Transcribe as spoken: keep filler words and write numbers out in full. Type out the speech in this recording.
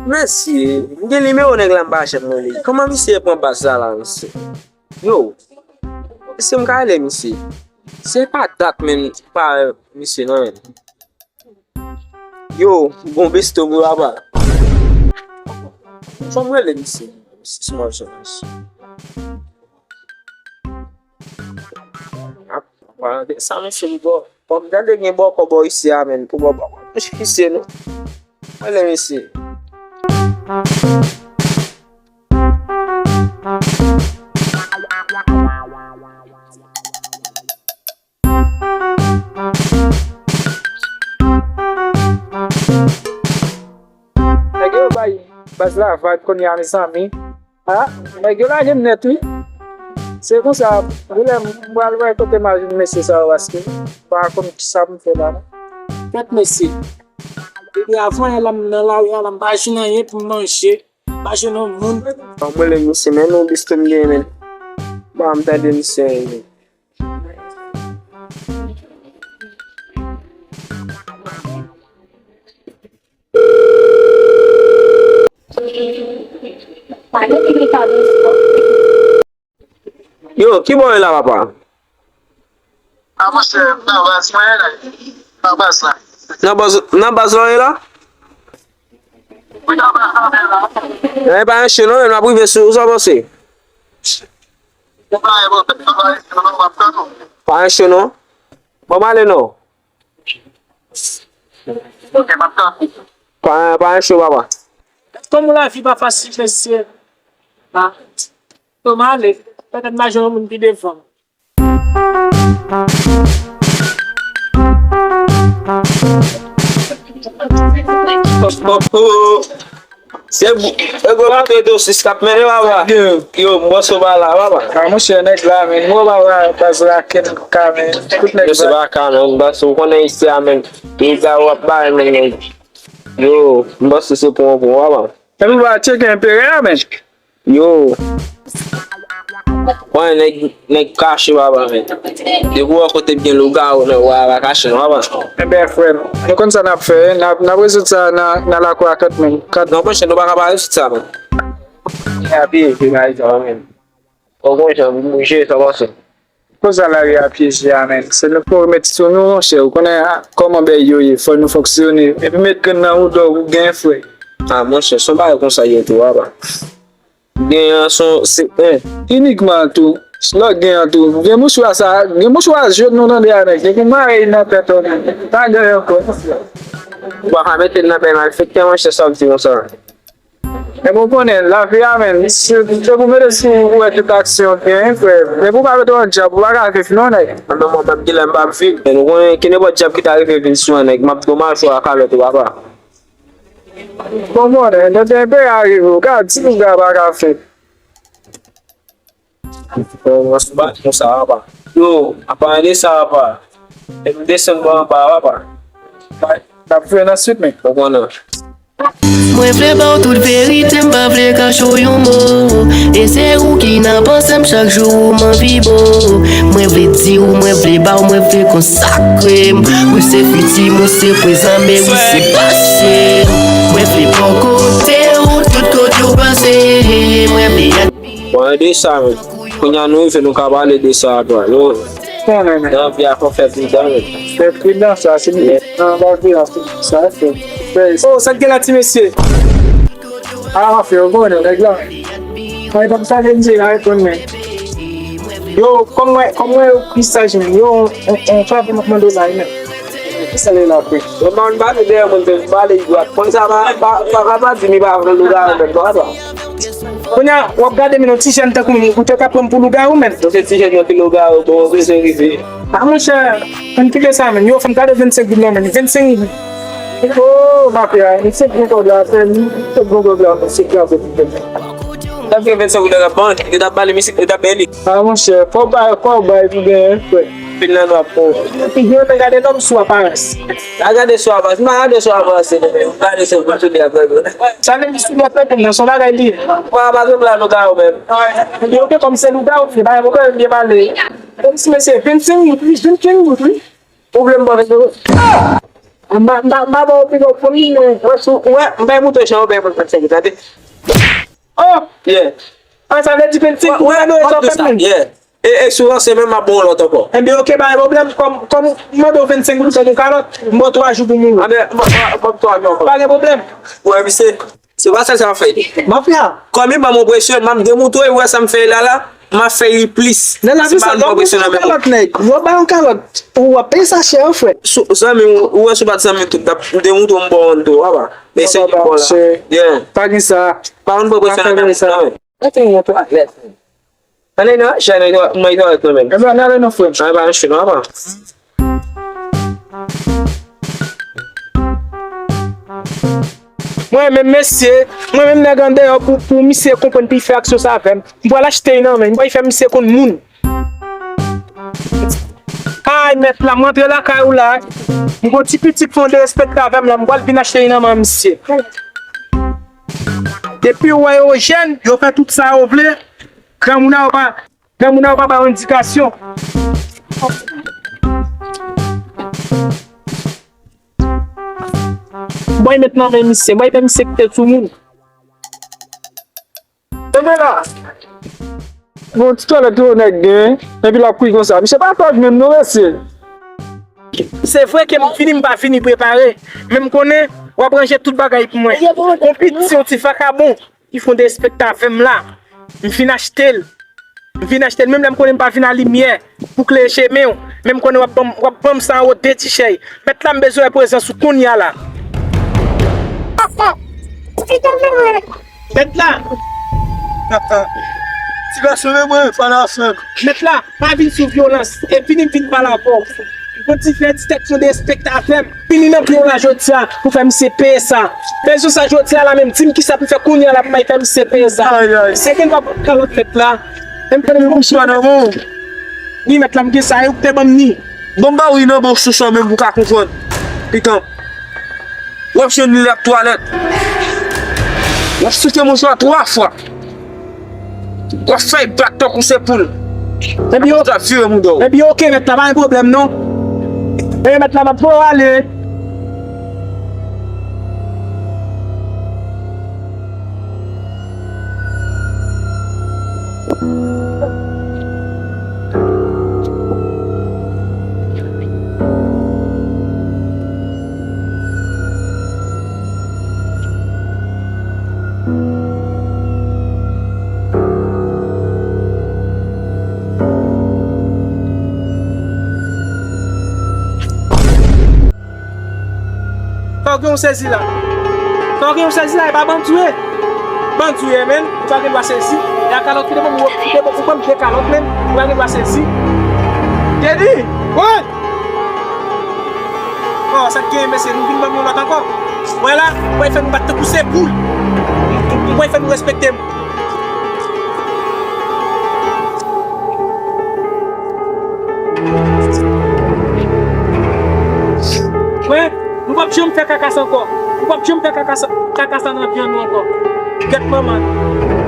Mesye, m gen nimewo nèg la, m pa janm rele. Kòman misye pran baz la la, mesye? Yo, èske m ka rele misye? Se pa dat menm pa misye non menm. Yo, bon besto pou papa. Fò m rele misye. Small challenge. Ap, ap, sa mesye li bò. Fò m tande gen bòkò bò isi a menm. Pou bò bòkò. Misye nou. Rele misye. Nèg yo bay baz la vibe kounye a, mezanmi. Ah, nèg yo lage m nèt, wi. Se konsa, genlè m pral wè kote m al jwenn mesye sa yo, paske m pa konn kisa pou m fè la, non. Kèt mesye. Depi avan yè la, m nan lari a la, m pa jwenn anyen pou m manje. M pa jwenn yon moun. Bon, mwen, lè misye, men nou, bisto m gen, men. Bon, m tande misye, men. Yo, ki bò w ye la, papa? A, monchè, nan baz mwen ye la. Nan baz la. Nan baz, nan baz la w ye la? Wi, nan baz la, men la. E pa yon cho non, men m ap rive sou ou, sa w panse? Ou pa yon cho non, m ap tann ou. Pa yon cho non. Bon, m ale non. Ok, m ap tann ou. Pa, pa yon cho, papa. Kòman lavi pa fasil, mesye. Ah. Bon, m ale. Petèt m a jwenn yon moun pi devan. Se bou-, e gwo bout de sis k ap mennen, papa. Yo, m panse w pa la, papa. Ah, monchè, nèg la, men, mwen pa wè baz la ken ka, men, tout nèg yo se pa ka, men, m panse w konnen isi a, men, piga w ap bay, men, nèg. Yo, m panse se pon, pon, papa. Epi w pa tcheke enperè a, men. Yo. Mwen, nèg, nèg kache, papa, men. Depi w wè kote gen lougawou, nèg, w a la kache, non, papa. Enben, frè m, nou konn sa n ap fè, n ap, n ap rezoud sa nan, nan lakou a kat menm. Kat... Non, monchè, nou pa ka pa rezoud sa, men. Epi, epi, bagay sa, men. Ou konn jan m bouje, sa pase. Koz a lari a pyeje a, men. Se nou k pou remèt sou nou, monchè. Ou konnen, a, kòman bèy yo ye. Fò nou fonksyone. Epi met grenn nan ou do, ou gen frè. A, monchè, se yon bagay konsa ye tou, papa. Gen an son, se, en. Inikman tou. Lòt gen an tou. Gen mouchwa sa, gen mouchwa jòn nou tande a, nèg. Gen pou mare nan tèt ou, nèg. Pa gen ankò. Ou pa ka mete l nan pè malfektè, monchè, sa w di konsa. Men bon, konnen, lavi a, men, se, se pou mete sou ou wè tout aksyon w gen, frè. Men pou w pa mete w nan djab, ou pa ka viv non, nèg. Mwen menm, mwen menm, kilè m p ap viv. Men ou konnen, kenenpòt djab ki ta rive vin sou yon nèg, m ap domaj ou ak alòt ou, papa. Bon, konnen, lè enperè a rive, ou ka di lougawou pa ka fè. Bon, mwen sou bat konsa, papa. Yo, apa de sa, papa. E m desann bò anba, papa. N ap jwenn answit, men. Ou konnen. Mwen vle ba w tout verite, m pa vle kache w yon mo. E se ou ki nan panse m chak jou, ou m anvi bo. Mwen vle di w, mwen vle ba w, mwen vle konsakre m. Wi se fiti, mwen se prezan, men wi se pase. Mwen vle bò kote w, tout kote w pase. Mwen vle Bon, e de sa, men. Kounye a nou rive, nou ka pale de sa a, bro. Nou, nan vi a, fò fè pridan, men. Fè pridan, sa, se li. Nan lavi a, se sa, fè. Fè. Oh, sa k gen la, ti mesye? A, mafya, ou konnen, nèg la. Mwen, pa sa, vin di, la, reponn mwen. Yo, kòm mwen, kòm mwen, ki staj, men. Yo, on, on, on, travay, m ap mande w la, men. Ki sa l ye la, frè? Mwen pa konn pale dèyè moun, men m pale dwat. Konn sa pa, pa, pa, pa, pa di m pa vle lougawou, men, non, atò. Kounye a, w ap gade, men, yon ti jèn tankou m, ou te ka pran m pou lougawou, men. Nou se ti jèn yo ki lougawou, bon, ou bezwen rive. A, monchè, ann kite sa, men. Yo, fè m gade vennsenk goud la, men. Vennsenk goud. Oh, mafya, vennsenk goud la, se, se bon goud la, men, se grave. Sa fè vennsenk goud la, ban, yo t ap pale misye, yo t ap pale. A, monchè, fò w bay, fò w bay pou genyen, frè. Fin nan nwa pou. Yo te gade nonm sou aparans. A gade sou aparans. M pa gade sou aparans, se gade sou, sou de aprè. Sa vle di sou de aprè, nan son bagay li. Wa, pa gen plan lougawou menm. Yo ke kòm se lougawou, se pa yon pwoblèm, byen pale. Kòm si mesye, vennsenk goud, wi, vennsenk goud, wi. Pwoblèm pa vennsenk goud. M pa, m pa, m pa ba w pito pou li, men. Wè, sou, wè, m bay mouton chan, w bay pou vennsenk, tande. Oh! Yeah. Ah, sa vle di vennsenk, wè, wè, non, sa w fè moun. Yeah. E, e sou ranse menm m ap ba w lòt ankò. Enben, oke, pa gen pwoblèm. Kòm, kòm m mande w vennsenk pou m fè yon kalòt, m ba w twa jou pou mouri. Anben, m ap, m ap, m ap twa jou ankò. Pa gen pwoblèm. Wè, misye, se pa sa sa fè. Mafya. Kòm li ban m enpresyon, m ap demontre w, wè sa m fè la la, m ap fè li plis. Nan lavi sa, lè w ba yon kalòt, nèg, lè w ba yon kalòt, ou ap peye sa chè, frè. Sou, zanmi, ou, ou wè sou bat zanmi tout, m ap demontre w m ba w yon tou, papa. Men se li bon la. Yeah. Pa gen sa. Pa konn pran presyon nan men. Mete yon twalèt. Ann ale nan chè, nan mwen twalèt mwen menm. Ebyen, ann ale non, frè m. Ann pa nan chè, non, apa. Mwen menm, mesye, mwen menm nèg andeyò pou, pou misye konprann pou l fè aksyon sa avè m. M pral achte l nan men l, m pral fè misye konn moun. Ay, mèt la, m rantre lakay ou la. M gon ti pitit fè yon derespekte avè m la, m pral vin achte l nan men misye. Depi w wè yo jèn, yo fè tout sa yo vle. Granmoun nan yo pa, granmoun nan yo pa ba yo endikasyon. Bòy met nan men misye, bòy fè misye kite sou moun. Tande la. Bon, ti twalèt yo nèg gen, epi l ap kouri konsa. Misye pa tòg menm non, mesye. Se vre ke m vini, m pa vini prepare, men m konnen w ap ranje tout bagay pou mwen. Yon piti, yon ti vakabon ki fè yon derespekte avè m la. M vin achte l. M vin achte l. Menm lè m konnen m pa vin a limyè pou klere chemen w, men m konnen w ap ban m, w ap ban m sa anwo de ti chèy. Mèt la, m bezwen wè prezans ou kounye a la. Mèt la! Ti gason, men mwen, pale avè m. Mèt la, pa vin sou vyolans. E vini m vin pale avè w. Yon ti frè ti tèt yon derespekte avè m. Vini nan biro la jodi a pou fè misye peye sa. Bezwen sa jodi a la menm, di m kisa pou fè kounye a la pou m al fè misye peye sa. Ay, ay. Se gen dwa pran kalòt mèt la. Menm konnen mouchwa nan men w. Ni mèt la, m gen sa, e ou ki te ban m ni. Bon, m ba w wi nan bouch ou san menm pou w ka konprann. Pikan. W ap jwenn li l ap twalèt. W ap souke mouchwa twa fwa. W ap fè l bat tankou se poul. Epi yo, w ap vire mouda w. Epi yo, oke, mèt la, pa gen pwoblèm, non. E mèt la, m ap voye w ale. Sa w gen w sezi la? Sa w gen w sezi la, e pa bandi w ye? Bandi w ye, menn. Ou pa gen dwa sezi. E a kalòt ki te ban m, ou te ban m de kalòt, menn. Ou pa gen dwa sezi. Teddy! Wi! Oh, sa k genyen, mesye, nou vin ban m yon lòt ankò. Wè la, ou pral fè nou bat tankou se poul. Ou pral fè nou respekte m. Wè, nou p ap janm fè kaka sa ankò. Nou p ap janm fè kaka sa, kaka sa nan vyann nou ankò. Gèt manman.